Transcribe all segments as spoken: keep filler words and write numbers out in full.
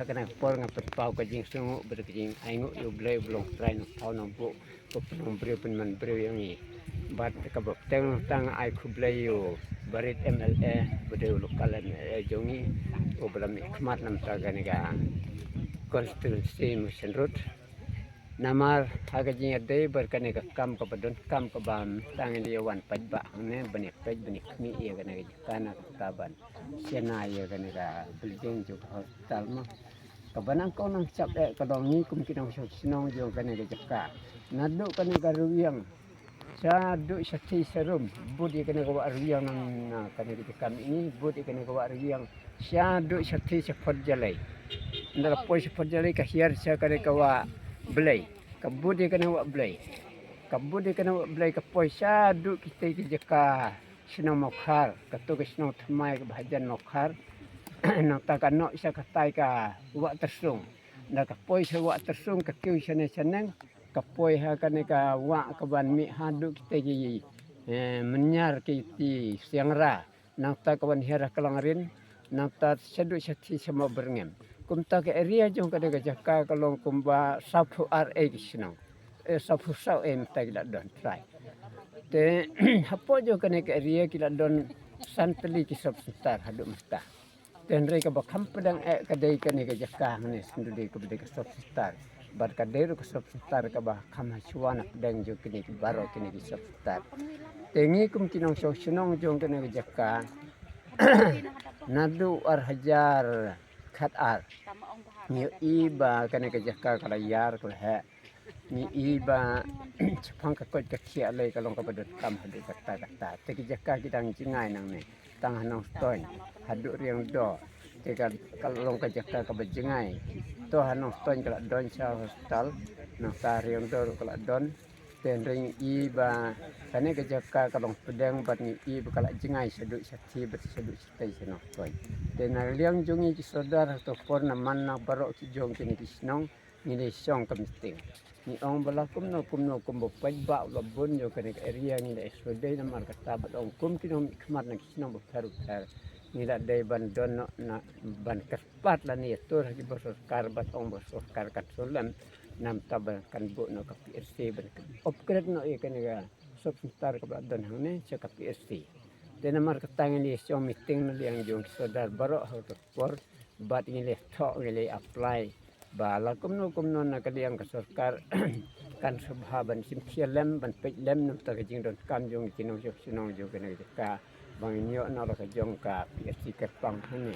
Kane ka por nga pynpaw ka jingsngewnguh bad ka jingainguh ïa U Blei uba long Trai Nongthaw Nongbuh, uba pynlong briew pynman briew ïa ngi. Bad kaba bteng nangta nga ai khublei ïa u Barit M L A, ba dei u local M L A jong ngi, uba la mihkhmat namar kane ka constituency Mawshynrut. Namar ha ka jingïadei bad kane ka kam kaba donkam kaba mynta ngin ïa wan paidbah hangne ban ïa peit ban ïa khmih ïa kane ka jaka na kata ban shna ïa kane ka building jong ka hospital mo. Kaba nyngkong nyngkong eh ka long ngi kum ki nongshong shnong jong kane ka jaka. Naduh kane ka Riewïang shaduh shathie sharum, bud ïa kane ka wah Riewïang na, na kane ka jaka ngi, bud ïa kane ka wah Riewïang shaduh shathie sha Phot Jalei. Ynda la poi sha Phot Jalei ka hiar sha kane ka wah Blei, ka bud ïa kane wah Blei. Ka bud ïa kane wah Blei ka poi shaduh kitei ki jaka shnong Mawkhar, kato ka shnong thymmai kaba hajan Mawkhar. Nangta ka noh sha katai ka wah Tyrsung. Ynda ka poi sha wah Tyrsung ka kiew shane shaneng, ka poi ha kane ka wah kaban mih haduh kitei ki, eh, Mynnyar ki ti Siangra. Nangta kaban hiar ha Kalangrin, nangta shaduh shathie sha Mawbyrngem. Kumta ka area jong kane ka jaka ka long kumba sawphew ar ei ki shnong. Eh, sawphew saw ei mynta ki la don trai. Te hapoh jong kane ka area ki la don san tylli ki sub center haduh mynta. Te hynrei kaba kham pdeng eh ka dei kane ka jaka hangne, sngewdei kaba dei ka sub center. Bad ka dei ruh ka sub center kaba kham hashwa na pdeng jong kine ki baroh kine ki sub center. Te ngi kum ki nongshong shnong jong kane ka jaka, naduh ar hajar khatar ngi ïohi ba kane ka jaka ka la ïar ka la heh. Ngi i ba shaphang ka koit ka khiah lei ka long kaba donkam haduh katta katta. Te ki jaka ki dang jngai nangne, tang ha Nongstoiñ haduh Riangdo. Te ka, ka long ka jaka kaba jngai. To ha Nongstoiñ ka la don sha hospital, nangta Riangdo ruh ka la don. Te hynrei ngi i ba kane ka jaka ka long pdeng bad ngi i ba ka la jngai shaduh shathie bad shaduh shatei sha Nongstoiñ. Te na liang jong ngi ki sordar ha to por na man na baroh ki jong kine ki shnong, ngi la shong ka meeting. Ngi ong ba la kumno kumno kumba paidbah u la bun jong kane ka area ngi la sngewdei namar kata bad ong kum ki nongmihkhmat na ki shnong bapher bapher. Ngi la dei ban don noh na ban kyrpad lane ïatur ha ki ba sorkar bad ong ba sorkar kan sngewlem namar ba kan buh noh ka P H C ban upgrade noh ïa kane ka sub center kaba la don hangne sha ka P H C. Te namar kata ngi la shong meeting na liang jong ki sordar baroh ha ka por bad ngi la thoh ngi la apply ba la kumno kumno na ka liang ka sorkar kan sngewbha ban shim khia lem ban peit lem na ka bynta ka jingdonkam jong ki nongshong shnong jong kane ka jaka ba ngin ïoh na la ka jong ka P H C kyrpang hangne.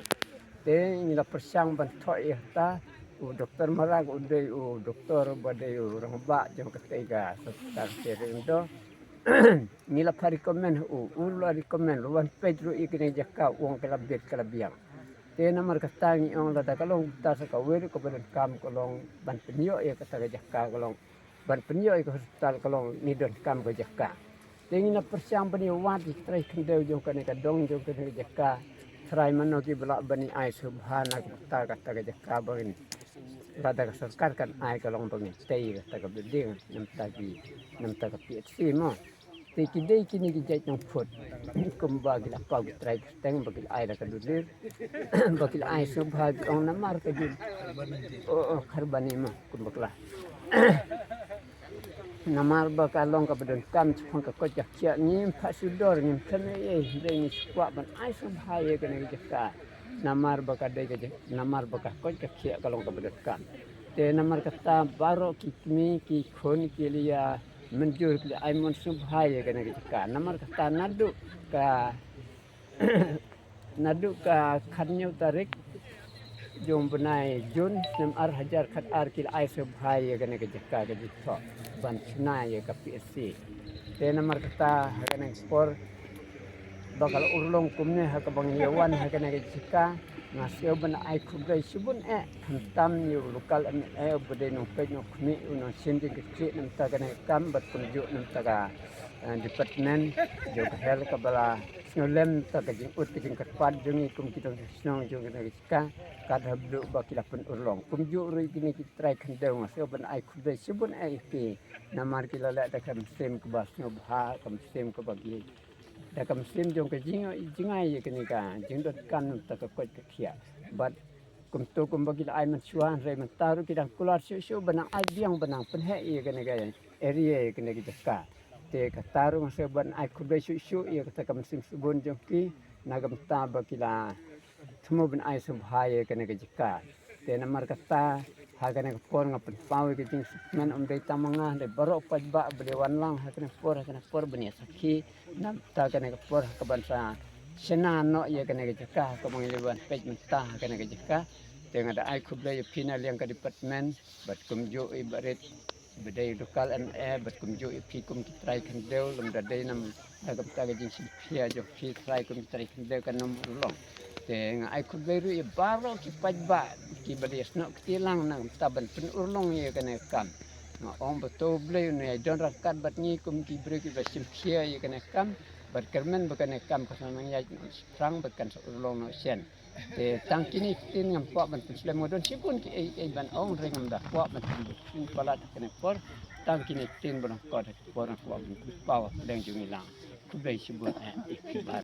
Te ngi la pyrshang ban thoh ïa kata, u Doktor Marak u dei u doktor ba dei u rangbah jong katei ka sorkar te ring do. Ngi la pha recommend u, u la recommend u wan peit ruh ïa kane ka jaka u ong ka la bit ka la biang. Te namar kata ngi ong lada ka long kata sa kawei ruh kaba donkam ka long ban pynïoh ïa kata ka jaka ka long ban pynïoh ïa ka hospital ka long ngi donkam ka jaka. Te ngi na pyrshang ban ïa wad ïa ki trai khyndew jong kane ka dong jong kane ka jaka. Trai mano kiba lah ban ïa ai sngewbha na kata kata ka jaka ba ngin lada ka sorkar kan ai ka long ba ngin tei kata ka building namar ta ki namar ta ka P H C mo. Te ki dei kine ki jait nongphut kumba ki la paw ki trai kyrteng ba ki la ai da ka dulir ba ki la ai sngewbha ki ong namar ka jin o o kharbani ma kumba kla. Namar ba ka long kaba donkam shaphang ka koit ka khiah ngim pat sudor ngim khlem ei ei hynrei ngi shu kwah ban ai sngewbha ïa kane ka jaka. Namar ba ka dei ka jaka namar ba ka koit ka khiah ka long kaba donkam. Te namar kata baroh ki kmie ki khun ki la ïa mynjur ki la ai mon sngewbha ïa kane ka jaka. Namar kata naduh ka naduh ka khathynñiew tarik jong u bnai Jun snem ar hajar khatar ki la ai sngewbha ïa kane ka jaka ka jingthoh ban shna ïa ka P H C. Te namar kata ha kane ka por ba ka la urlong kumne ha kaba ngi ïa wan ha kane ka jaka nga sngew ban ai khublei shibun eh khamtam ïa u local M L A uba dei nongpeit nongkhmih u nongshim jingkitkhlieh na bynta kane ka kam bad kumjuh na bynta ka, eh, department jong ka health kaba la sngewlem ta ka jingud ka jingkyrpad jong ngi kum ki nongshong shnong jong kane ka jaka. Ka da bluh ba ki la pynurlong kumjuh ruh ïa kine ki trai khyndew nga sngew ban ai khublei shibun eh ïa ki namar ki la leh da ka mynsiem kaba sngewbha ka mynsiem kaba ki da ka mynsiem jong ka jing jngai ïa kane ka jingdonkam na bynta ka koit ka khiah. Bad Kumto kumba ki la ai mynshuwa, hynrei mynta ruh ki dang kular shuh shuh ba nang ai biang, ba nang pynheh ïa kane ka area, ïa kane ka jaka. Te kata ruh nga sngew ban ai khublei shuh shuh ïa kata ka mynsiem shibun jong ki na ka bynta ba ki la thmu ban ai sngewbha ïa kane ka jaka. Te namar kata ha kane ka por nga pynpaw ïa ka jingsngewkmen, ym dei tang ma nga, hynrei baroh paidbah ba la wan lang ha kane ka por, ha kane ka por ban ïa sakhi na ka bynta kane ka por ha kaban sa shna noh ïa kane ka jaka, ha kaba ngi la wan peit mynta ha kane ka jaka. Te nga da ai khublei ïa phi na liang ka department bad kumjuh ïa i Bah Rit ba dei local M L A bad kumjuh ïa phi kum ki trai khyndew, lymda dei na ka bynta ka jingshimkhia jong phi trai kum ki trai khyndew kan ym urlong. Te nga ai khublei ruh ïa baroh ki paidbah kiba la ïasnoh kti lang na ka bynta ban pynurlong ïa kane ka kam. Nga ong ba to U Blei un ïai don ryngkat bad ngi kum ki briew kiba shimkhia ïa kane ka kam, bad kyrmen ba kane ka kam kan sa nang ïaid noh shaphrang bad kan sa urlong noh shen. Te tang kine ki ktien ngam kwah ban pynslem, nga don shibun kiei kiei ban ong, hynrei ngam da kwah ban pynpalat ha kane ka por. Tang kine ki ktien ba long kot ha kane ka por nga kwah ban pynpaw ha pdeng jong ngi lang. Khublei shibun eh.